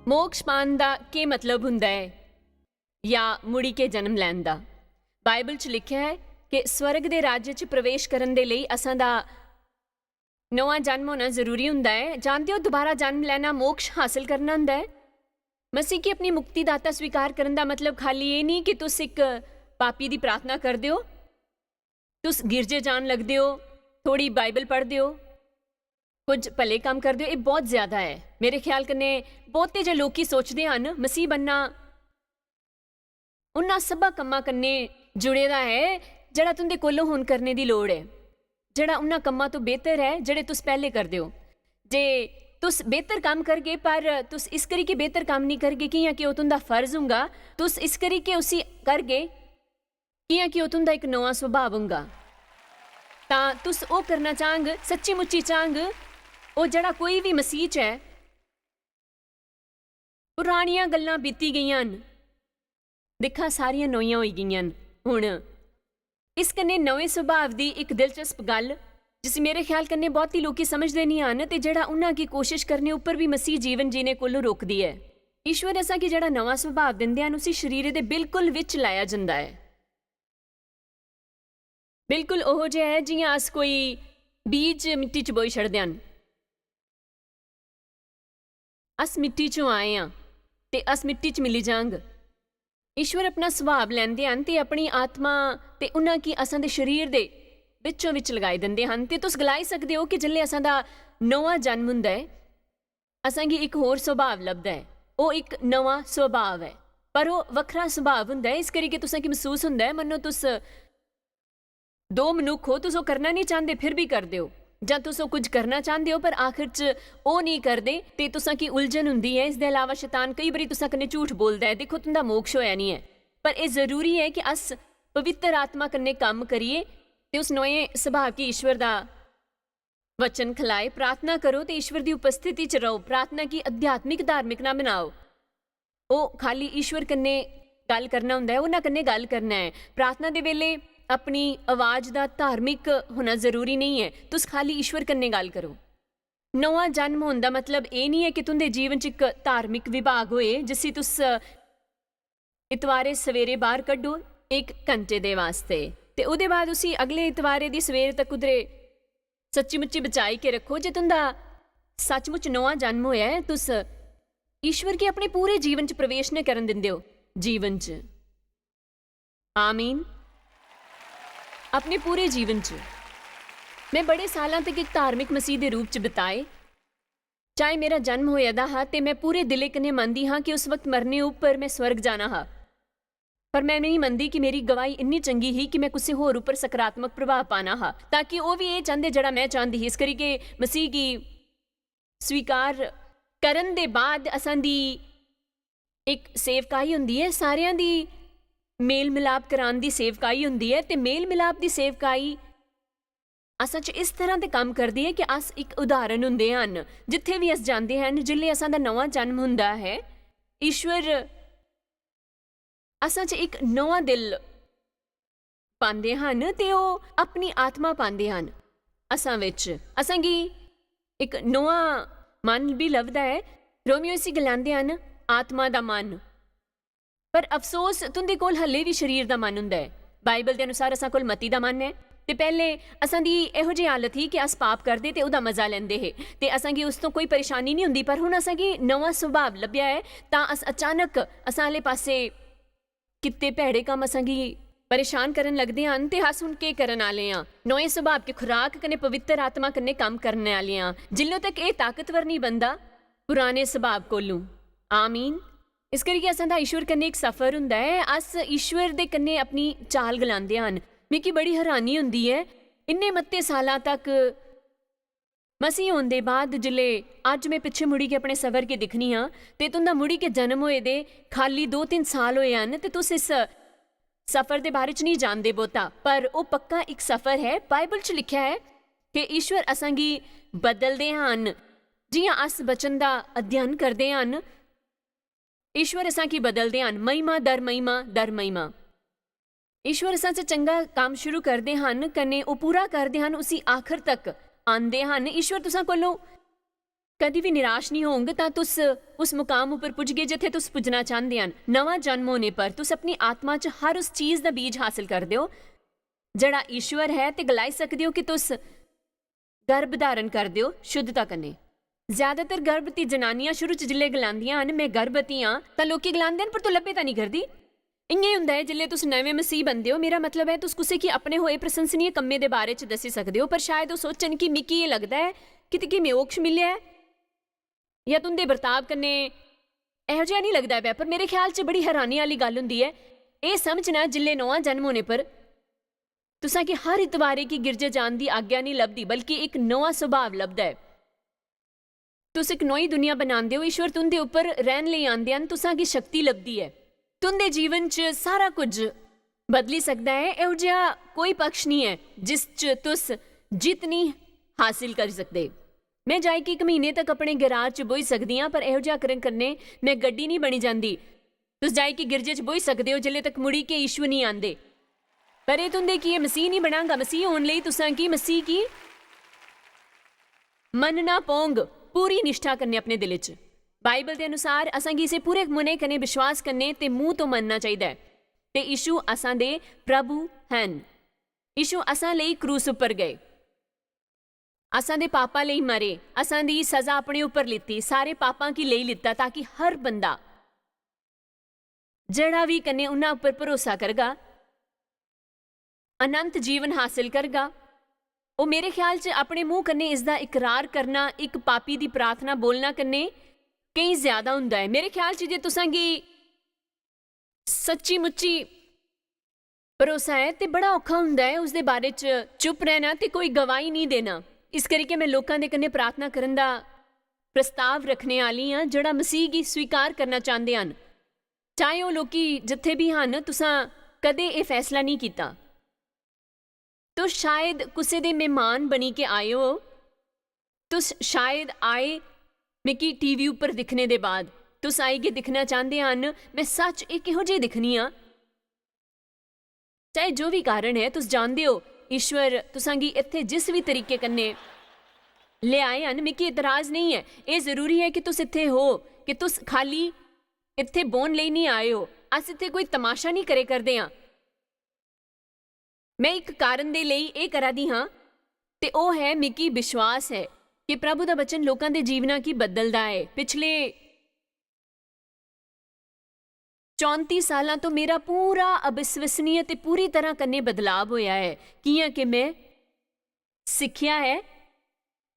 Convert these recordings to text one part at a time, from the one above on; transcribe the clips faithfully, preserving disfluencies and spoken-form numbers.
मोक्ष पान दा केह् मतलब हुंदा ऐ, या मुड़ी के जन्म लैन दा? बाइबल च लिखेआ ऐ कि स्वर्ग दे राज्य च प्रवेश करन दे लेई असां दा नमां जन्म होना जरूरी हुंदा ऐ। जानदे ओ, दोबारा जन्म लैना मोक्ष हासल करना हुंदा ऐ। मसीह गी अपनी मुक्तिदाता स्वीकार करन दा मतलब खाली एह् निं कि तुस इक पापी दी प्रार्थना करदे ओ, तुस गिरजे जान लगदे ओ, थोड़ी बाइबल पढ़दे ओ, कुछ भले कम्म करदे ओ। एह् बहुत ज्यादा ऐ। मेरे ख्याल कन्नै बहुते जे लोकी सोचदे हन, मसीह बनना उन्ना सब्भा कम्मां कन्नै जुड़े दा ऐ जेह्ड़ा तुं'दे कोलों हुन करने दी लोड़ ऐ, जेह्ड़ा उन्ना कम्मां तो बेहतर ऐ जेह्ड़े तुस पैह्ले करदे ओ। जे तुस बेहतर कम्म करगे, पर तुस इस करी के बेहतर कम्म निं करगे, कि'यां कि ओह् तुं'दा फर्ज होंगा, तुस इस करी के उसी करगे, कि'यां कि ओह् तुं'दा इक नमां सुभाऽ होंगा, तां तुस ओह् करना चाह्ङ, सच्ची मुच्ची चाह्ङ, ओह् जेह्ड़ा कोई बी मसीह च ऐ। पुरानियां गल्लां बीती गेइयां न, दिक्खा, सारियां नोइयां होई गेइयां न। हुन इस कन्नै नमें सुभाव दी इक दिलचस्प गल्ल, जिसी मेरे ख्याल कन्नै बहुती लोकी समझदे निं हन ते जेह्ड़ा उन्हां गी कोशिश करने उप्पर बी मसीह जीवन जीने कोलों रोकदी ऐ। ईश्वर असां गी जेह्ड़ा नमां सुभाव दिंदे हन, उसी शरीरे दे बिल्कुल विच लाया जंदा ऐ। बिल्कुल ओहो जेहा ऐ जि'यां अस कोई बीज मिट्टी च बोई छड़दे हन। अस मिट्टी चों आए आं ते अस मिट्टी च मिली जांग। ईश्वर अपना सुभाव लैंदे हन ते अपनी आत्मा ते उन्हां गी असां दे शरीर दे बिच्चों बिच लगाई दिंदे हन। ते तुस गलाई सकदे ओ कि जिसलै असां दा नमां जन्म हुंदा ऐ, असां गी इक होर सुभाव लभदा ऐ। ओह् इक नमां सुभाव ऐ, पर ओह् वक्खरा सुभाव हुंदा ऐ। इस करी के तुसें गी मसूस हुंदा ऐ मन्नो तुस दो मनुक्ख ओ, तुस ओह् करना निं चांह्दे, फिर बी करदे ओ, जां तुस ओह् कुछ करना चांह्दे ओ, पर आखिर च ओह् निं करदे, ते तुसां गी उलझन हुंदी ऐ। इसदे अलावा शैतान केई बारी तुसां कन्नै झूठ बोलदा ऐ। दिक्खो, तुं'दा मोक्ष होआ निं ऐ, पर एह् जरूरी ऐ कि अस पवित्र आत्मा कन्नै कम्म करिये ते उस नमें सुभाव गी ईश्वर दा वचन खलाए। प्रार्थना करो ते ईश्वर दी उपस्थिति च रहो। प्रार्थना गी आध्यात्मिक, धार्मिक ना बनाओ। ओह् खाली ईश्वर कन्नै गल्ल करना हुंदा ऐ, उन्हां कन्नै गल्ल करना ऐ। प्रार्थना दे बेल्लै अपनी आवाज दा धार्मिक होना जरूरी नेईं ऐ। तुस खाली ईश्वर कन्नै गल्ल करो। नमां जन्म होन दा मतलब एह् निं ऐ कि तुं'दे जीवन च इक धार्मिक विभाग होए, जिसी तुस इतवारे सवेरे बाह्र कड्ढो इक घंटे दे वास्ते, ते ओह्दे बाद उसी अगले इतवारे दी सवेर तक कुदरे सच्ची मुच्ची बचाई के रक्खो। जे तुं'दा सचमुच नमां जन्म होया ऐ, तुस ईश्वर गी अपने पूरे जीवन च प्रवेश न करन दिंदे ओ। जीवन च। आमीन। अपने पूरे जीवन च। में बड़े सालां तक इक धार्मिक मसीह दे रूप च बिताए। चाहे मेरा जन्म होया दा हा ते में पूरे दिलै कन्नै मनदी हां कि उस वक्त मरने उप्पर में स्वर्ग जाना हा। पर में नेईं मनदी कि मेरी गवाही इन्नी चंगी ही कि में कुसै होर उप्पर सकारात्मक प्रभाव पाना हा, ताकि ओह् बी एह् चांह्दे जेह्ड़ा में चांह्दी ही। इस करी के मसीह गी स्वीकार करन दे बाद असां दी इक सेवकाई हुंदी ऐ, सारेआं दी मेल मिलाप करान दी सेवकाई हुंदी ऐ, ते मेल मिलाप दी सेवकाई असां च इस तरह दे कम्म करदी ऐ कि अस इक उदाहरण हुंदे हन। जित्थै बी अस जांदे हन, जिसलै असां दा नमां जन्म हुंदा ऐ, ईश्वर असां च इक नमां दिल पांदे हन ते ओह् अपनी आत्मा पांदे हन असां विच। असां गी इक नमां मन बी लभदा ऐ। रोमियो इसी गलांदे हन आत्मा दा मन। पर अफसोस, तुं'दे कोल हल्ले बी शरीर दा मन हुंदा ऐ। बाइबल दे अनुसार असां कोल मती दा मन ऐ। ते पैह्ले असां दी एहो जेही हालत ही कि अस पाप करदे ते ओह्दा मजा लैंदे हे ते असां गी उस तो कोई परेशानी निं हुंदी, पर हुन असां गी नमां सुभाव लब्भेआ ऐ, तां अस अचानक असां आह्ले पासे कित्ते भैड़े कम्म असां गी परेशान करन लगदे हन ते अस हुन केह् करन आह्ले आं? नमें सुभाव गी खुराक कन्नै पवित्र आत्मा कन्नै कम्म करने आह्ले आं। जिल्लो तक एह् ताकतवर निं बनदा पुराने सुभाव कोलू। आमीन। इस करियै असां दा ईश्वर कन्नै इक सफर हुंदा ऐ। अस ईश्वर दे कन्नै अपनी चाल गलांदे हन। मिगी बड़ी हैरानी हुंदी ऐ, इन्ने मते सालां तक मसीह होन दे बाद जिसलै अज्ज में पिच्छे मुड़ियै अपने सफर गी दिक्खनी आं, ते तुं'दा मुड़ियै जन्म होए दे खाली दो तिन्न साल होए हन, ते तुस इस सफर दे बारे च निं जानदे बहुता, पर ओह् पक्का इक सफर ऐ। बाइबल च लिखेआ ऐ कि ईश्वर असां गी बदलदे हन। जि'यां अस वचन दा अध्ययन करदे हन, ईश्वर असां गी बदलदे हन, महिमा दर महिमा दर महिमा। ईश्वर असां च चंगा कम्म शुरू करदे हन, कन्नै ओह् पूरा करदे हन, उसी आखर तक आंदे हन। ईश्वर तुसां कोलों कदी बी निराश निं होंग, तां तुस उस मुकाम उप्पर पुजगे जित्थै तुस पुज्जना चांह्दे हन। नमां जन्म होने पर तुस अपनी आत्मा च हर उस चीज दा बीज हासल करदे ओ जेह्ड़ा ईश्वर ऐ, ते गलाई सकदे ओ कि तुस गर्भ धारण करदे ओ शुद्धता कन्नै। ज्यादातर गर्भवती जनानियां शुरू च जिसलै गलांदियां हन, "में गर्भवती आं," तां लोकी गलांदे न, "पर तूं लब्भे तां निं करदी।" इ'यां ही होंदा ऐ जिसलै तुस नमें मसीह बनदे ओ। मेरा मतलब ऐ, तुस कुसै गी अपने होए प्रशंसनीय कम्में दे बारे च दस्सी सकदे ओ, पर शायद ओह् सोचन कि मिगी एह् लगदा ऐ कि तुगी मोक्ष मिलेआ ऐ, जां तुं'दे बर्ताव कन्नै एहो जेहा निं लगदा ऐ। पर मेरे ख्याल च बड़ी हैरानी आह्ली गल्ल होंदी ऐ एह् समझना, जिसलै नमां जन्म होने पर तुसां गी हर इतवारे गी गिरजे जान दी आज्ञा निं लभदी, बल्कि इक नमां सुभाव लभदा ऐ। तुस इक नई दुनिया बनांदे ओ, ईश्वर तुं'दे उप्पर रैह्न लेई आंदे हन, तुसां गी शक्ति लभदी ऐ। तुं'दे जीवन च सारा कुछ बदली सकदा ऐ। एहो जेहा कोई पक्ष निं ऐ जिस च तुस जित्त निं हासिल करी सकदे। में जाई के इक म्हीने तक अपने गैराज च बोही सकदी आं, पर एहो जेहा करन कन्नै में गड्डी निं बनी जंदी। तुस जाई के गिरजे च बोही सकदे ओ जिसलै तक मुड़ी के ईश्वर निं आंदे। पर एह् तुं'दे की एह् मसीह निं बनांगा। मसीह होन लेई तुसां गी मसीह गी मन्नना पौंग, पूरी निश्ठा कन्नै अपने दिलै च। बाइबल दे अनुसार असां गी इसे पूरे मनै कन्नै, विश्वास कन्नै ते मूंह तो मन्नना चाहिदा ऐ। ते यीशु असां दे प्रभु हन। यीशु असां लेई क्रूस उप्पर गए, असां दे पापां लेई मरे, असां दी सजा अपने उप्पर लित्ती, सारे पापां गी लेई लित्ता, ताकि हर बंदा जेह्ड़ा बी कन्नै उन्हां उप्पर भरोसा करगा, अनंत जीवन हासल करगा। ओह्, मेरे ख्याल च, अपने मूंह कन्नै इसदा इकरार करना इक पापी दी प्रार्थना बोलना कन्नै केईं ज्यादा होंदा ऐ। मेरे ख्याल च जे तुसां गी सच्ची मुच्ची भरोसा ऐ, ते बड़ा औखा होंदा ऐ उसदे बारे च चुप रैह्ना ते कोई गवाही निं देना। इस करियै में लोकां दे कन्नै प्रार्थना करन दा प्रस्ताव रखने आह्ली आं, जेह्ड़ा मसीह गी स्वीकार करना चांह्दे हन। चाहे ओह् लोकी जित्थै बी हन, तुसां कदें एह् फैसला निं कीता। तुस शायद कुसै दे मेहमान बनी के आए ओ। तुस शायद आए मिगी टीवी उप्पर दिक्खने दे बाद। तुस आई के दिक्खना चांह्दे हन, में सच एह् किहो जेही दिक्खनी आं। चाहे जो बी कारण ऐ, तुस जानदे ओ, ईश्वर तुसां गी इत्थै जिस बी तरीके कन्नै लेआए हन, मिगी इतराज नेईं ऐ। एह् जरूरी ऐ कि तुस इत्थै हो, कि तुस खाली इत्थै बौह्न लेई निं आए ओ। अस इत्थै कोई तमाशा निं करे करदे आं। में इक कारण दे लेई एह् करा दी हां, ते ओह् ऐ, मिगी विश्वास ऐ कि प्रभु दा वचन लोकां दे जीवना गी बदलदा ऐ। पिछले चौंती सालां तो मेरा पूरा अविश्वसनीय ते पूरी तरह कन्नै बदलाव होया ऐ, कियां कि में सिक्खेआ ऐ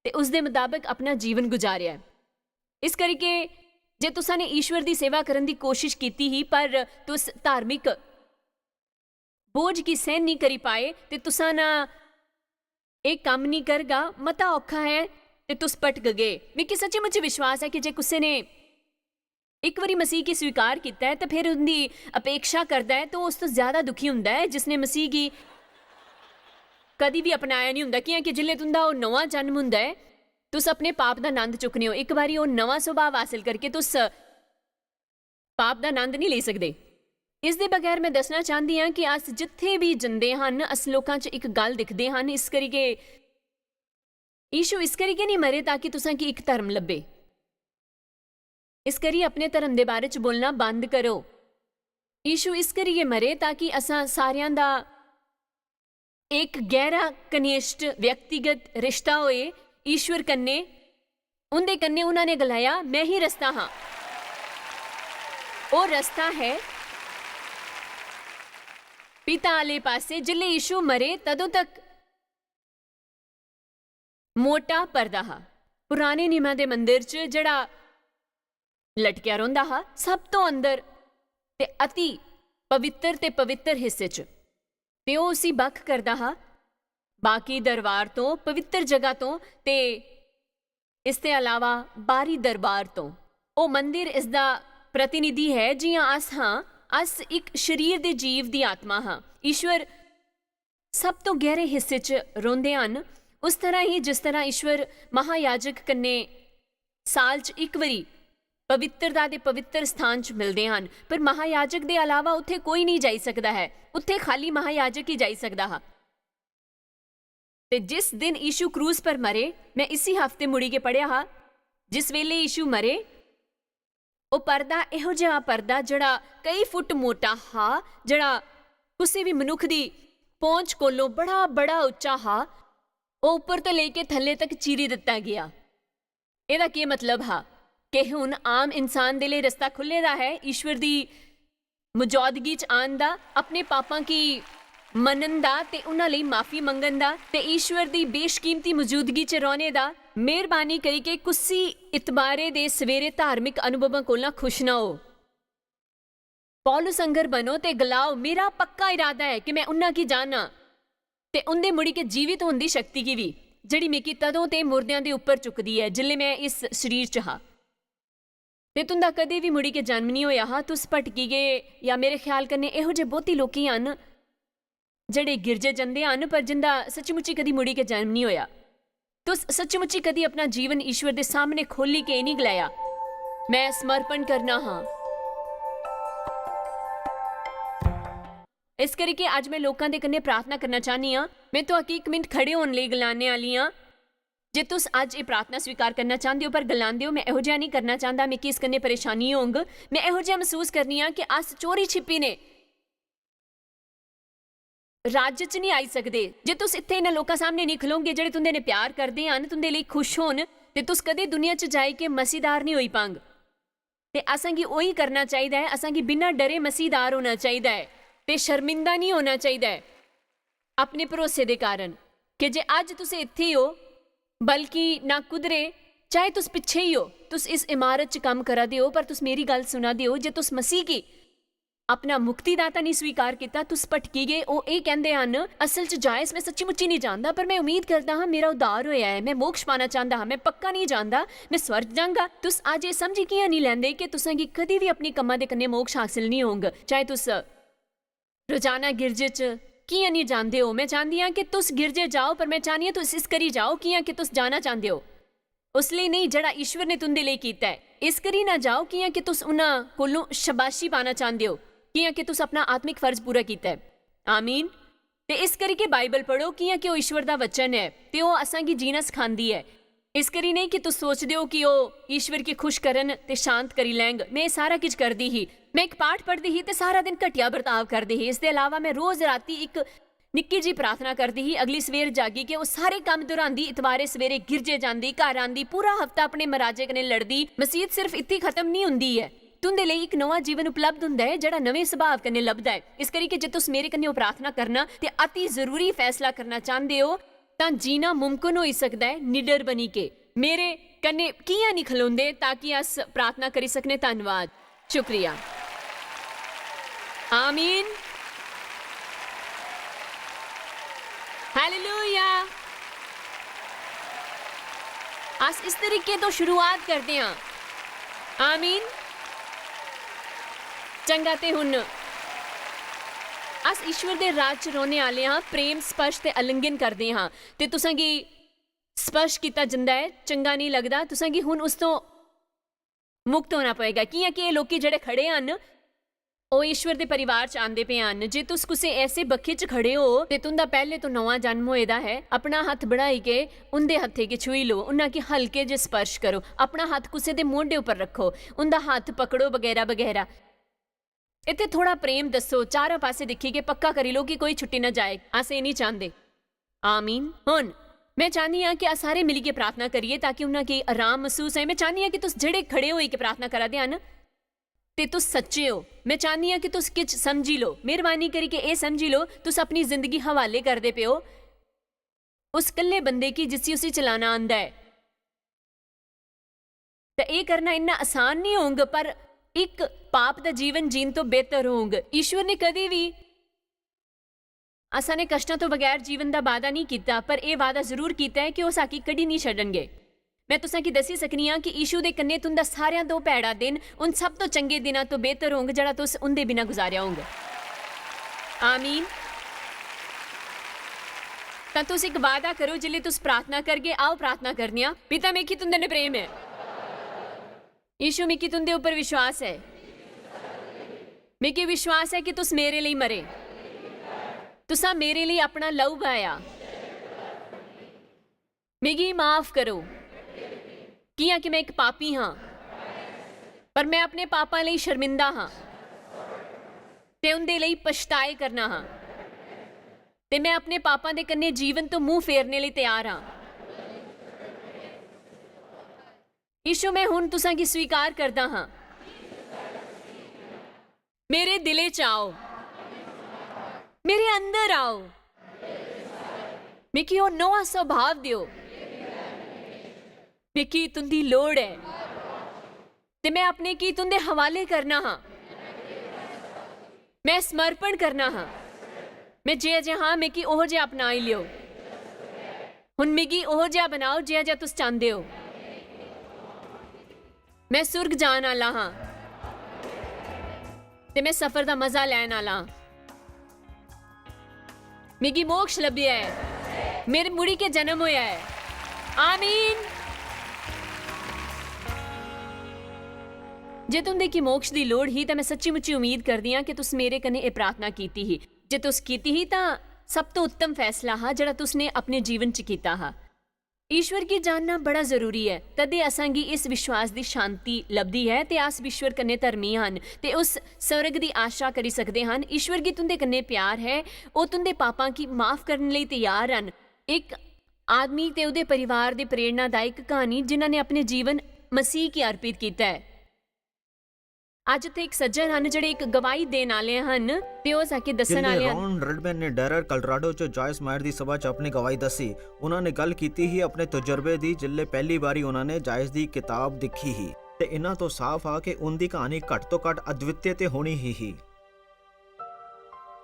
ते उसदे मताबक अपना जीवन गुजारेआ ऐ। इस करिके जे तुसां ने ईश्वर दी सेवा करन दी कोशिश कीती ही, पर तुस धार्मिक बोझ गी सैह्न निं करी पाए, ते तुसां ना एह् कम्म निं करगा, मता औखा ऐ ते तुस भटकगे। मिगी सच्ची मुच्ची विश्वास ऐ कि जे कुसै ने इक बारी मसीह गी स्वीकार कीता ऐ, ते फिर उं'दी अपेक्षा करदा ऐ, ते ओह् उस तो ज्यादा दुखी होंदा ऐ जिसने मसीह गी कदी बी अपनाया निं होंदा। कि'यां कि जिसलै तुं'दा ओह् नमां जन्म होंदा ऐ, तुस अपने पाप दा नंद चुक्कने ओ। इक बारी ओह् नमां सुभाव हासल करके तुस पाप दा नंद निं लेई सकदे। इस दे बगैर में दस्सना चांह्दी आं कि अस जित्थै बी जंदे हन, अस लोकां च इक गल्ल दिखदे हन, इस करियै यीशु इस करियै निं मरे ताकि तुसां गी इक धर्म लब्भे। इस करी अपने धर्म दे बारे च बोलना बंद करो। यीशु इस करियै मरे ताकि असां सारेआं दा इक गैह्रा, घनिष्ठ, व्यक्तिगत रिश्ता होए ईश्वर कन्नै। उं'दे कन्नै उन्हां ने गलाया, "में ही रस्ता हां।" ओह् रस्ता ऐ पिता आह्ले पासै। जिसलै यीशु मरे, तदों तक मोटा पर्दा हा। पुराने नियमा दे मंदर च जेह्ड़ा लटकेआ रौंह्दा हा, सब तो अंदर ते अति पवित्र ते पवित्र हिस्से च, ते ओह् उसी बक्ख करदा हा बाकी दरबार तो, पवित्र जगह तो, ते इसदे अलावा बाहरी दरबार तो। ओह् मंदिर इसदा प्रतिनिधि ऐ, जि'यां अस हां, अस इक शरीर दे जीव दी आत्मा हां। ईश्वर सब तो गैह्रे हिस्से च रौंह्दे हन। उस तरह ही जिस तरह ईश्वर महायाजक कन्नै साल च इक बारी पवित्रता दे पवित्र स्थान च मिलदे हन, पर महायाजक दे अलावा उत्थै कोई नेईं जाई सकदा ऐ, उत्थै खाली महायाजक ही जाई सकदा हा। ते जिस दिन यीशु क्रूस पर मरे, में इसी हफ्ते मुड़ी के पढ़ेआ हा, जिस बेले यीशु मरे, ओह् पर्दा एहो जेहा पर्दा जेह्ड़ा केई फुट मोटा हा, जेह्ड़ा कुसै बी मनुक्ख दी पहुंच कोलों बड़ा बड़ा उच्चा हा, ओह् उप्पर तो लेके थल्ले तक चीरी दित्ता गेआ। एह्दा केह् मतलब हा? कि हुन आम इंसान दे लेई रस्ता खु'ल्ले दा ऐ ईश्वर दी मजूदगी च आन दा, अपने पापां गी मनन दा ते उन्हां लेई माफी मंगन दा ते ईश्वर दी बेशकीमती मजूदगी च रौह्ने दा। मेहरबानी करियै कुसी इतबारे दे सवेरे धार्मिक अनुभवें कोला खुश ना हो। पौलुस आंगर बनो ते गलाओ, "मेरा पक्का इरादा ऐ कि मैं उन्हां गी जाना ते उंदे मुड़ी के जीवित होने दी शक्ति गी भी, जेह्ड़ी मिगी तदों ते मुर्देआं दे उप्पर चुकदी ऐ, जिसलै मैं इस शरीर च हा।" ते तुंदा कदें बी मुड़ी के जन्म निं होया हा, तुस भटकी गे, या मेरे ख्याल कन्नै एहो जे बहुती लोकी हन जेह्ड़े गिरजे जंदे हन, पर जिंदा सच्ची-मुच्ची कदी मुड़ी के जन्म निं होया। तुस सच्ची-मुच्ची कदी अपना जीवन ईश्वर दे सामने खोली के निं गलाया, "मैं समर्पण करना हां।" इस करियै अज्ज मैं लोकां दे कन्नै प्रार्थना करना चाह्न्नी आं। मैं तुआकी इक मिंट खड़े होने लेई गलाने आह्ली आं। जे तुस अज्ज एह् प्रार्थना स्वीकार करना चांह्दे ओ, पर गलांदे ओ, "मैं एहो जेहा निं करना चांह्दा, मिगी इस कन्नै परेशानी होंग, मैं एहो जेहा मसूस करनी आं कि अस चोरी छिप्पी ने राज्य च निं आई सकदे।" जे तुस इत्थै इन्हां लोकां सामने निं खलोगे जेह्ड़े तुंदे ने प्यार करदे हन, तुंदे लेई खुश होन, ते तुस कदें दुनिया च जाई के मसीदार निं होई पांग। ते असेंगी ओही करना चाहिदा ऐ, असेंगी बिना डरे मसीदार होना चाहिदा ऐ ते शर्मिंदा निं होना चाहिदा ऐ अपने भरोसे दे कारण। कि जे अज्ज तुस इत्थै ओ, बल्कि ना कुदरे, चाहे तुस पिच्छे ही ओ, तुस इस इमारत च कम्म करा दे ओ, पर तुस मेरी गल्ल सुना दे ओ, जे तुस मसीह गी अपना मुक्तिदाता निं स्वीकार कीता, तुस भटकी गे। ओह् एह् कैंदे हन, "असल च जायस, मैं सच्ची मुच्ची निं जानदा, पर मैं उम्मीद करदा हां, मेरा उद्धार होया ऐ, मैं मोक्ष पाना चांह्दा हां, मैं पक्का निं जानदा, मैं स्वर्ग जांगा।" तुस अज्ज एह् समझी कि'यां निं लैंदे कि तुसें गी कदी बी अपने कम्मां दे कन्नै मोक्ष हासल निं होंग, चाहे तुस रोजाना गिरजे च कि'यां निं जांदे ओ? मैं चांह्दी आं कि तुस गिरजे जाओ, पर मैं चाह्न्नी आं तुस इस करी जाओ, कि'यां कि तुस जाना चांह्दे ओ। उस लेई नेईं जेह्ड़ा ईश्वर ने तुंदे लेई कीता ऐ। इस करी ना जाओ, कि'यां कि तुस उन्हां कोलों शबाशी पाना चांह्दे ओ, कि'यां कि तुस अपना आत्मिक फर्ज पूरा कीता ऐ। आमीन। ते इस करी के बाइबल पढ़ो, कि'यां कि ओह् ईश्वर दा वचन ऐ ते ओह् असां गी जीना सखांदी ऐ। इस करी नेईं कि तुस सोचदे ओ कि ओह् ईश्वर गी खुश करन ते शांत करी लैंग। में एह् सारा किश करदी ही। में इक पाठ पढ़दी ही ते सारा दिन घटिया बर्ताव करदी ही। इसदे अलावा में रोज राती इक निक्की जी प्रार्थना करदी ही। अगली सवेर जागी के ओह् सारे कम्म दोहरांदी, इतवारे सवेरे गिरजे जांदी, घर आंदी, पूरा हफ्ता अपने मराजे कन्नै लड़दी। मसीत सिर्फ इत्थै खत्म निं हुंदी ऐ। तुंदे लेई इक नमां जीवन उपलब्ध हुंदा ऐ, जेह्ड़ा नमें सुभाव कन्नै लभदा ऐ। इस करी के जे तुस मेरे कन्नै ओह् प्रार्थना करना ते अति जरूरी फैसला करना चांह्दे ओ, तां जीना मुमकन होई सकदा ऐ निडर बनी के। मेरे कन्नै कि'यां निं खलोंदे ताकि अस प्रार्थना करी सकने? धन्नवाद, शुक्रिया। आमीन। हालेलुया। अस इस तरीके तो शुरुआत करदे हां। आमीन। चंगा, ते हुन अस ईश्वर दे राज च रौह्ने आह्ले हां, प्रेम, स्पर्श ते आलिंगन करदे हां। ते तुसें गी स्पर्श कीता जंदा ऐ, चंगा नेईं लगदा, तुसें गी हुन उस तो मुक्त होना पवेगा। कि'यां कि एह् लोकी जेह्ड़े खड़े हन, ओह् ईश्वर दे परिवार च आंदे पे हन। जे तुस कुसै ऐसे बक्खे च खड़े ओ ते तुं'दा पैह्ले तो नमां जन्म होए दा ऐ, अपना हत्थ बढ़ाई के उं'दे हत्थे गी छुई लो, उन्हां गी हल्के जे स्पर्श करो, अपना हत्थ कुसै दे मोढे उप्पर रक्खो, उं'दा हत्थ पकड़ो, बगैरा बगैरा। इत्थै थोड़ा प्रेम दस्सो, चारों पासे दिक्खी के पक्का करी लो कि कोई छुट्टी ना जाए। अस एह् निं चांह्दे। आमीन। हुन, में चाह्न्नी आं कि अस सारे मिलियै प्रार्थना करिए ताकि उन्हां गी आराम मसूस होए। में चाह्न्नी आं कि तुस जेह्ड़े खड़े होई के प्रार्थना करा दे हन, ते तुस सच्चे ओ। में चाह्न्नी आं कि तुस किश समझी लो। मेहरबानी करी के एह् समझी लो, तुस अपनी जिंदगी हवाले करदे पे ओ उस कल्ले बंदे गी जिसी उसी चलाना आंदा ऐ। ते एह् करना इन्ना आसान निं होंग, पर इक पाप दा जीवन जीन तो बेहतर होंग। ईश्वर ने कदी बी असां ने कश्टां तो बगैर जीवन दा वादा निं कीता, पर एह् वादा जरूर कीता ऐ कि ओह् साकी कदी निं छड्डन गे। में तुसां गी दस्सी सकनी आं कि यीशु दे कन्नै तुं'दा सारेआं तो भैड़ा दिन उन सब तो चंगे दिनां तो बेहतर होंग, जेह्ड़ा तुस उं'दे बिना गुजारेआ होंग। आमीन। तां तुस इक वादा करो, जिसलै तुस प्रार्थना करगे, आओ प्रार्थना करने आं। पिता, मिगी तुं'दे नै प्रेम ऐ। यीशु, मिगी तुं'दे उप्पर विश्वास ऐ। मिगी विश्वास ऐ कि तुस मेरे लेई मरे। तुसां मेरे लेई अपना लहू बहाया। मिगी माफ करो। कि'यां कि में इक पापी हां, पर में अपने पापां लेई शर्मिंदा हां ते उं'दे लेई पछताए करना हां, ते में अपने पापां दे कन्नै जीवन तो मूंह फेरने लेई त्यार हां। यीशु, में हुन तुसां गी स्वीकार करदा हां। मेरे दिलै च आओ, मेरे अंदर आओ, मिगी ओह् नोआ स्वभाव देओ। मिगी तुं'दी लोड़ ऐ ते में अपने गी तुं'दे हवाले करना हां। में समर्पण करना हां। में जि'यां जि'यां हां, मिगी ओहो जेहा अपनाई लेओ। हुन मिगी ओहो जेहा बनाओ, जि'यां जेहा तुस चांह्दे ओ। में सुर्ग जान आह्ला हां ते में सफर दा मजा लैन आह्ला हां। मिगी मोक्ष लब्भेआ ऐ। मेरे मुड़ी के जन्म होया ऐ। आमीन। जे तुं'दे गी मोक्ष दी लोड़ ही, तां में सच्ची-मुच्ची उम्मीद करदी आं कि तुस मेरे कन्नै एह् प्रार्थना कीती ही। जे तुस कीती ही, तां सब तो उत्तम फैसला हा जेह्ड़ा तुसने अपने जीवन च कीता हा। ईश्वर गी जानना बड़ा जरूरी ऐ, तदे असां गी इस विश्वास दी शांति लभदी ऐ ते अस ईश्वर कन्नै धर्मी हन ते उस स्वर्ग दी आशा करी सकदे हन। ईश्वर गी तुं'दे कन्नै प्यार ऐ, ओह् तुं'दे पापां गी माफ करने लेई त्यार हन। इक आदमी ते ओह्दे परिवार दे प्रेरणादायक क्हानी, जिन्हां ने अपने जीवन मसीह गी अर्पित कीता ऐ। अज्ज उत्थे इक सज्जन हन जेह्ड़े इक गवाही देन आह्ले हन ते ओह् असेंगी दस्सन जिसलै आह्ले हन। रॉन रेडमैन ने डेनवर, कोलोराडो च जॉयस मायर दी सभा च अपनी गवाही दस्सी, उन्होंने गल्ल कीती ही अपने तजुर्बे दी, जिसलै पैह्ली बारी उन्होंने जॉयस दी किताब दिक्खी ही। ते इन्ना तो साफ हा कि उंदी क्हानी घट्ट तो घट्ट अद्वितीय ते होनी ही, ही।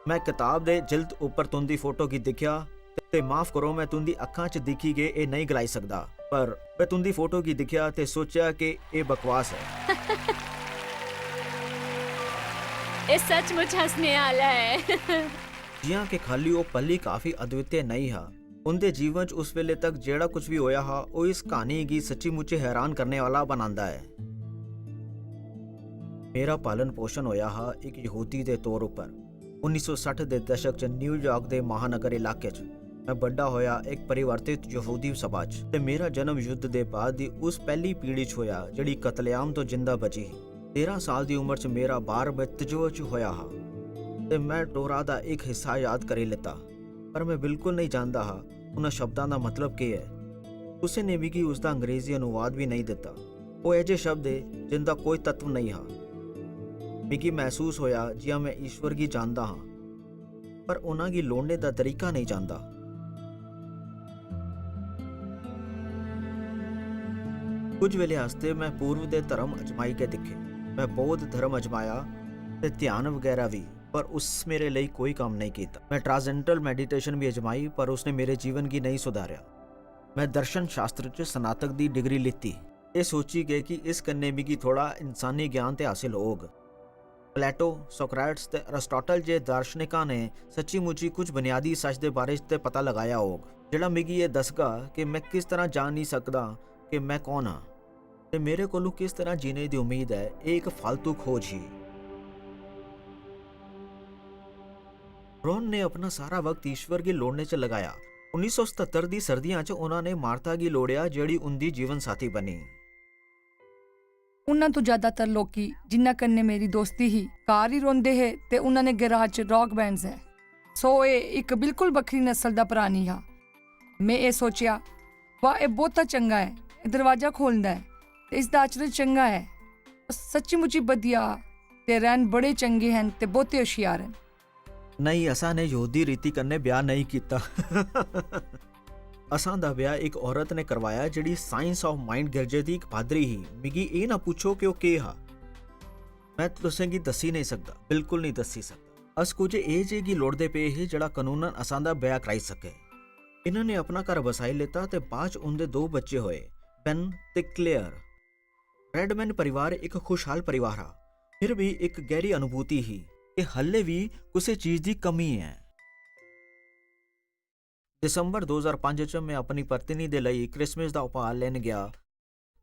मैं किताब दे जिल्द उप्पर तुंदी फोटो गी दिक्खेआ, ते माफ करो, मैं तुंदी अक्खां च दिक्खी गै एह् नेईं गलाई सकदा, पर मैं तुंदी फोटो गी दिक्खेआ ते सोचेआ कि एह् बकवास ऐ। एह् सचमुच हस्सने आह्ला ऐ। जि'यां कि खाल्ली ओह् पल ही काफी अद्वितीय नेईं हा, उं'दे जीवन च उस बेले तक जेह्ड़ा कुछ बी होया हा, ओह् इस क्हानी गी सच्ची-मुच्ची हैरान करने आह्ला बनांदा ऐ। मेरा पालन-पोशन होया हा इक यहूदी दे तौर उप्पर। उन्नी सौ सट्ठ दे दशक च न्यूयार्क दे महानगर इलाके च मैं बड्डा होया इक परिवर्तित यहूदी सभा च, ते मेरा जन्म युद्ध दे बाद दी उस पैह्ली पीढ़ी च होया, जेह्ड़ी कत्लेआम तो जिंदा बची ही। तेरां साल दी उम्र च मेरा बार में तजुर्बा च होया हा, ते मैं टोरा दा इक हिस्सा याद करी लैता, पर मैं बिल्कुल नेईं जानदा हा उन्हां शब्दां दा मतलब केह् ऐ। कुसै ने मिगी उसदा अंग्रेजी अनुवाद बी नेईं दित्ता। ओह् ऐजे शब्द हे जिंदा कोई तत्व नेईं हा। मिगी मसूस होया जि'यां मैं ईश्वर गी जानदा हां, पर उन्हां गी लोड़ने दा तरीका नेईं जानदा। कुछ वेले आस्तै मैं पूर्व दे धर्म अजमाई के दिक्खे। मैं बौद्ध धर्म अजमाया ते ध्यान बगैरा भी, पर उस मेरे लेई कोई कम्म नेईं कीता। मैं ट्रांसेंडेंटल मेडिटेशन भी अजमाई, पर उसने मेरे जीवन गी नेईं सुधारेआ। मैं दर्शन शास्त्र च स्नातक दी डिग्री लित्ती, एह् सोची के कि इस कन्नै मिगी थोड़ा इंसानी ज्ञान ते हासल होग। प्लेटो, सोक्रेटिस ते एरिस्टोटल जे दार्शनिकां ने सच्ची-मुच्ची कुछ बुनियादी सच दे बारे च ते पता लगाया होग, जेह्ड़ा मिगी एह् दसगा कि मैं किस तरह जानी सकदा कि मैं कौन आं ते मेरे कोलू किस तरह जीने दी उम्मीद ऐ। एह् इक फालतू खोज ही। रॉन ने अपना सारा वक्त ईश्वर गी लोड़ने च लगाया। उन्नी सौ सतत्तर दी सर्दियां च उन्होंने मार्था गी लोड़ेआ, जेह्ड़ी उं'दी जीवन साथी बनी। उन्हां तो ज्यादातर लोकी जिन्हां कन्नै मेरी दोस्ती ही, घर ही रौंह्दे हे ते उन्हां ने गैराज च रॉक बैंड्स ऐ। सो एह् इक बिल्कुल बक्खरी नस्ल दा प्राणी हा। में एह् सोचेआ, "वाह, एह् बहुता चंगा ऐ, एह् दरवाजा खोलदा ऐ ते इसदा अचरज चंगा ऐ। ओह् सच्ची-मुच्ची बधिया हा ते रैन बड़े चंगे हन ते बहुते होशियार हन।" नेईं, असां ने यहूदी रीति कन्नै ब्याह नेईं कीता। असां दा ब्याह इक औरत ने करवाया, जेह्ड़ी Science of Mind गिरजे दी इक पादरी ही। मिगी एह् ना पुच्छो कि ओह् केह् हा। मैं तुसें गी दस्सी नेईं सकदा, बिल्कुल नेईं दस्सी सकदा। अस कुछ एह् जे गी लोड़दे पे हे, जेह्ड़ा कनूनन असां दा ब्याह कराई सकै। इन्हां ने अपना घर बसाई लेता ते बाद च उं'दे दो बच्चे होए, बेन ते क्लेयर। रेडमैन परिवार इक खुशहाल परिवार हा, फिर भी इक गैह्री अनुभूति ही कि हल्ले बी कुसै चीज दी कमी ऐ। दिसंबर दो ज्हार पंज च में अपनी पत्नी दे लेई क्रिसमस दा उपहार लैन गेआ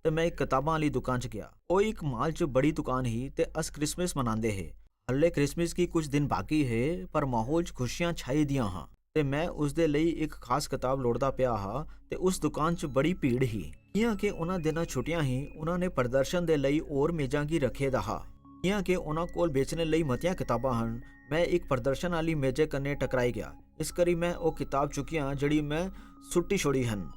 ते में इक कताबां आह्ली दुकान च गेआ। ओह् इक माल च बड़ी दुकान ही ते अस क्रिसमस मनांदे हे। हल्ले क्रिसमस गी कुछ दिन बाकी हे, पर माहौल च खुशियां छाई दियां हां। ते मैं उसदे लेई इक खास कताब लोड़दा पिया हा, ते उस दुकान च बड़ी भीड़ ही। कि'यां के उ'नां दिनां छुट्टियां ही, उ'नां ने प्रदर्शन दे लेई होर मेजां गी रखे दा हा। कि'यां के उ'नां कोल बेचने लेई मतियां कताबां हन, मैं इक प्रदर्शन आह्ली मेजै कन्नै टकराई गेआ। इस करी मैं ओह् कताब चुक्कियां जेह्ड़ी मैं सुट्टी छोड़ी हन।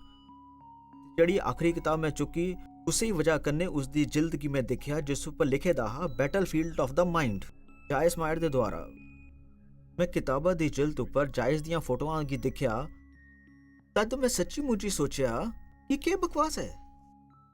जेह्ड़ी आखरी कताब मैं चुक्की, उस्सै वजह कन्नै उसदी जिल्द गी मैं दिक्खेआ जिस उप्पर लिखे दा हा Battlefield of the Mind, Jais मायर दे द्वारा। मैं कताबा दी जिल्द उप्पर जायस दियां फोटोआं गी दिक्खेआ, तद मैं सच्ची मुच्ची सोचेआ कि केह् बकवास ऐ।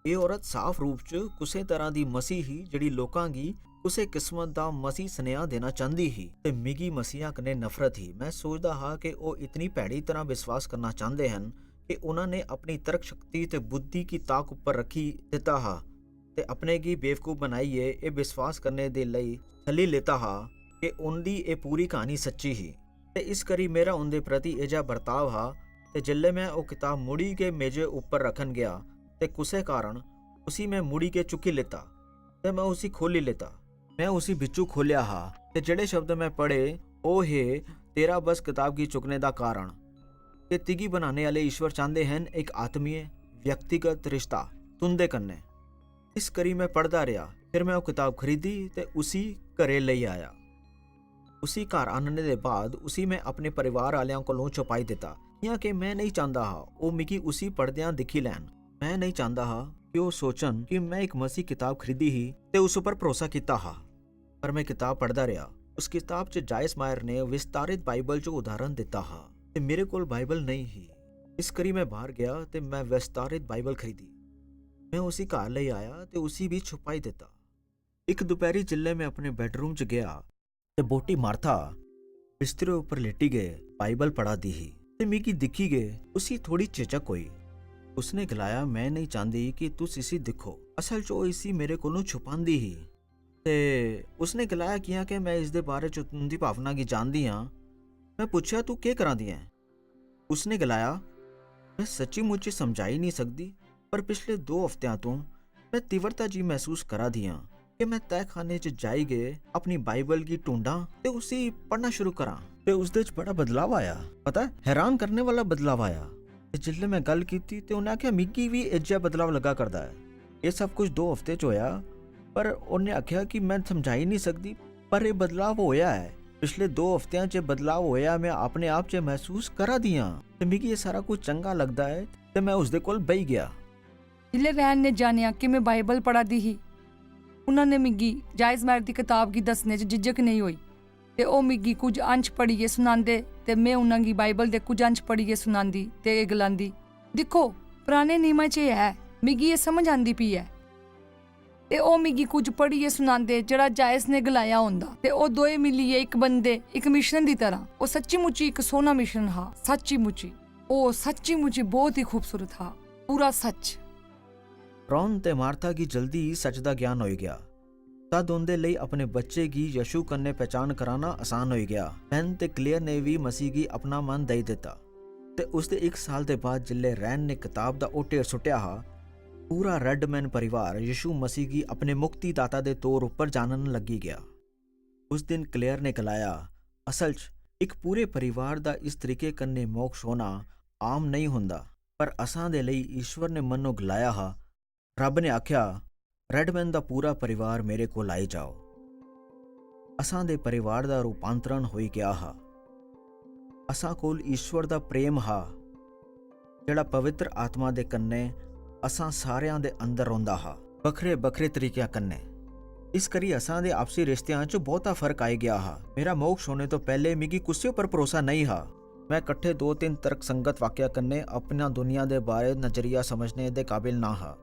एह् औरत साफ रूप च कुसै तरह दी मसीह ही जेह्ड़ी लोकां गी कुसै किस्मत दा मसीह सनेहा देना चांह्दी ही, ते मिगी मसीहा कन्नै नफरत ही। मैं सोचदा हा कि ओह् इतनी भैड़ी तरह विश्वास करना चांह्दे हन कि उ'नां ने अपनी तर्क शक्ति ते बुद्धि गी ताक उप्पर रक्खी दित्ता हा, ते अपने गी बेवकूफ बनाइयै एह् विश्वास करने दे लेई छली लेता हा कि उं'दी एह् पूरी क्हानी सच्ची ही। ते इस करी मेरा उं'दे प्रति एह् जेहा बर्ताव हा। ते जिसलै मैं ओह् कताब मुड़ी गै मेजै उप्पर रक्खन गेआ, ते कुसै कारण उसी मैं मुड़ी गै चुक्की लेता, ते मैं उसी खोह्ली लेता। मैं उसी बिच्चू खोह्लेआ हा, ते जेह्ड़े शब्द मैं पढ़े, ओह् हे, "तेरा बस कताब गी चुक्कने दा कारण।" ते तिगी बनाने आह्ले ईश्वर चांह्दे हन इक आत्मीय, व्यक्तिगत रिश्ता तुं'दे कन्नै। इस करी मैं पढ़दा रेहा। फिर मैं ओह् कताब खरीदी ते उसी घरै लेई आया। उसी घर आह्नने दे बाद उसी मैं अपने परिवार आह्लेआं कोलों छुपाई दित्ता, कि'यां के मैं नेईं चांह्दा हा ओह् मिगी उसी पढ़देआं दिक्खी लैन। मैं नेईं चांह्दा हा कि ओह् सोचन कि मैं इक मसीह कताब खरीदी ही ते उस उप्पर भरोसा कीता हा। पर मैं कताब पढ़दा रेहा। उस कताब च जायस मायर ने विस्तारित बाइबल च उदाहरण दित्ता हा ते मेरे कोल बाइबल नेईं ही। इस करी मैं बाह्र गेआ ते मैं विस्तारित बाइबल खरीदी। मैं उसी घर लेई आया ते उसी बी छुपाई दित्ता। इक दपैह्री जिसलै मैं अपने बैडरूम च गेआ ते बोटी मार्था बिस्तरे उप्पर लेटी गै बाइबल पढ़ा दी ही ते मिगी दिक्खी गै उसी थोड़ी झिझक होई। उसने गलाया, "मैं नेईं चांह्दी कि तुस इसी दिक्खो।" असल च ओह् इसी मेरे कोलों छुपांदी ही। ते उसने गलाया, "कि'यां के मैं इसदे बारे च तुं'दी भावना गी जानदी आं।" मैं पुच्छेआ, "तू केह् करा दी ऐं?" उसने गलाया, "मैं सच्ची मुच्ची समझाई निं सकदी, पर पिछले दो हफ्तेआं तों मैं तीव्रता जी मसूस करा दी आं कि मैं तैहखाने च जाई गै अपनी बाइबल गी ढूंढां ते उसी पढ़ना शुरू करां।" ते उसदे च बड़ा बदलाव आया। पता ऐ, हैरान करने वाला बदलाव आया। ते जिसलै मैं गल्ल कीती ते उन्नै आखेआ, "मिगी बी इज्जै बदलाव लग्गा करदा ऐ।" एह् सब कुछ दो हफ्ते च होया, पर उन्नै आखेआ कि मैं समझाई निं सकदी, पर एह् बदलाव होया ऐ। पिछले दो हफ्तेआं च बदलाव होया, मैं अपने आप च मसूस करा दी आं ते मिगी एह् सारा कुछ चंगा लगदा ऐ ते मैं उसदे कोल बेही गेआ। जिसलै रैन ने जानेआ कि मैं बाइबल पढ़ा दी ही, उन्होंने मिगी जायज मायर दी कताब गी दस्सने च झिझक नेईं होई ते ओह् मिगी कुछ अंश पढ़ियै सनांदे ते मैं उन्होंगी बाइबल दे कुछ अंश पढ़ियै सनांदी ते एह् गलांदी, "दिक्खो, पराने नियमा च एह् ऐ, मिगी एह् समझ आंदी पी ऐ।" ते ओह् मिगी कुछ पढ़ियै सनांदे जेह्ड़ा जायस ने गलाया होंदा, ते ओह् दोए मिलियै इक बनदे, इक मिश्रण दी तरह। ओह् सच्ची मुच्ची इक सोह्ना मिश्रण हा, सच्ची मुच्ची। ओह् सच्ची मुच्ची बहुत ही खूबसूरत हा, पूरा सच। रॉन ते मार्था गी जल्दी ही सच दा ज्ञान होई गेआ। तद उं'दे लेई अपने बच्चे गी यीशु कन्नै पहचान कराना आसान होई गेआ। बेन ते क्लेयर ने बी मसीह गी अपना मन देई दित्ता। ते उसदे इक साल दे बाद जिसलै रैन ने कताब दा ओह् ढेर सुट्टेआ हा, पूरा रेडमैन परिवार यीशु मसीह गी अपने मुक्तिदाता दे तौर उप्पर जानन लगी गेआ। उस दिन क्लेयर ने गलाया, "असल च इक पूरे परिवार दा इस तरीके कन्नै मोक्ष होना आम नेईं होंदा, पर असां दे लेई ईश्वर ने मन्नो गलाया हा, रब ने आखेआ, 'रेडमैन दा पूरा परिवार मेरे कोल आई जाओ।'" असां दे परिवार दा रूपांतरण होई गेआ हा। असां कोल ईश्वर दा प्रेम हा, जेह्ड़ा पवित्र आत्मा दे कन्नै असां सारेआं दे अंदर रौंह्दा हा, बक्खरे-बक्खरे तरीकेआं कन्नै। इस करी असां दे आपसी रिश्तेआं च बहुता फर्क आई गेआ हा। मेरा मोक्ष होने तो पैह्ले मिगी कुसै उप्पर भरोसा नेईं हा। मैं कट्ठे दो-तिन्न तर्कसंगत वाक्या कन्नै अपना दुनिया दे बारे नजरिया समझने दे काबिल ना हा।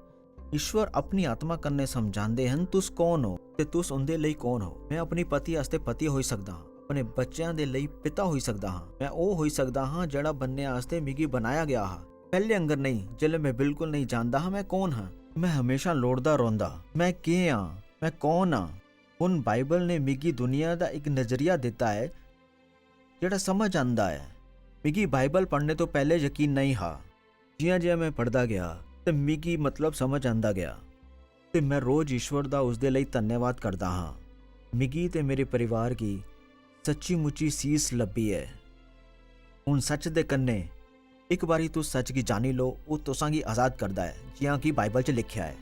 ईश्वर अपनी आत्मा कन्नै समझांदे हन, "तुस कौन ओ ते तुस उं'दे लेई कौन ओ?" मैं अपनी पति आस्तै पति होई सकदा हां, अपने बच्चेआं दे लेई पिता होई सकदा हां, मैं ओह् होई सकदा हां जेह्ड़ा बनने आस्तै मिगी बनाया गेआ हा। पैह्ले आंगर नेईं, जिसलै मैं बिल्कुल नेईं जानदा हा मैं कौन हां। मैं हमेशा लोड़दा रौंह्दा, "मैं केह् आं? मैं कौन आं?" हुन बाइबल ने मिगी दुनिया दा इक नजरिया दित्ता ऐ जेह्ड़ा समझ आंदा ऐ। मिगी बाइबल पढ़ने तो पैह्ले यकीन नेईं हा। जि'यां-जि'यां मैं पढ़दा गेआ ते मिगी मतलब समझ आंदा गेआ ते मैं रोज ईश्वर दा उसदे लेई धन्यवाद करदा हां। मिगी ते मेरे परिवार गी सच्ची-मुच्ची सीस लब्भी ऐ। हुन सच दे कन्नै, इक बारी तुस सच गी जानी लो, ओह् तुसां गी आजाद करदा ऐ, जि'यां कि बाइबल च लिखेआ ऐ।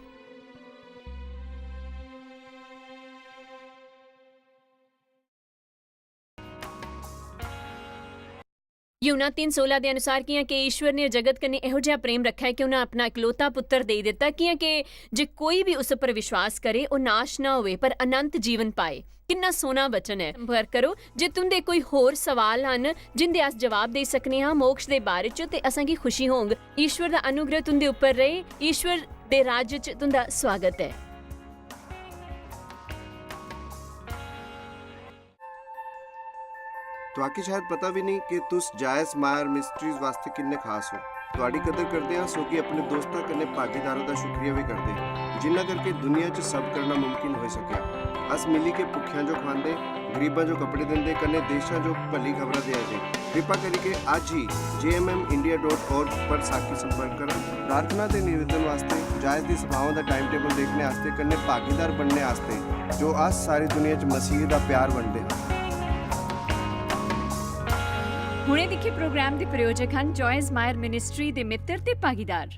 यूहन्ना तीन सोलां दे अनुसार, कि'यां कि ईश्वर ने जगत कन्नै एहो जेहा प्रेम रक्खा ऐ कि उन्नै अपना इकलौता पुत्तर देई दित्ता, कि'यां कि जे कोई बी उस पर विश्वास करे, ओह् नाश ना होवे, पर अनंत जीवन पाए। किन्ना सोह्ना वचन ऐ। संपर्क करो जे तुं'दे कोई होर सवाल हन, जिं'दे अस जवाब देई सकने आं मोक्ष दे बारे च, ते असेंगी खुशी होंग। ईश्वर दा अनुग्रह तुं'दे उप्पर रहे। ईश्वर दे राज्य च तुं'दा स्वागत ऐ। तुआकी शायद पता भी नहीं कि तुस जायस मायर मिस्ट्रीज वास्ते किन्ने खास हो। तुआडी कदर करदे आं, सो कि अपने दोस्तां कन्नै भागीदारों दा शुक्रिया भी करदे, जिन्ना करके दुनिया च सब करना मुमकिन होई सकेआ। अस मिली के भुक्खेआं जो खवांदे, गरीबां जो कपड़े दिंदे, कन्नै देशां जो भली खबरां देआ दे। कृपा करियै अज्ज ही J M M India dot org पर साकी संपर्क करो। प्रार्थना ते निवेदन वास्ते, जायस दी सभाओं दा टाइम टेबल देखने आस्तै, कन्नै भागीदार बनने आस्तै, जो अस सारी दुनिया च मसीह दा प्यार बंडदे हां। हुणे दिक्खे प्रोग्राम दे प्रायोजक हन जॉयस मायर मिनिस्ट्री दे मित्र ते भागीदार।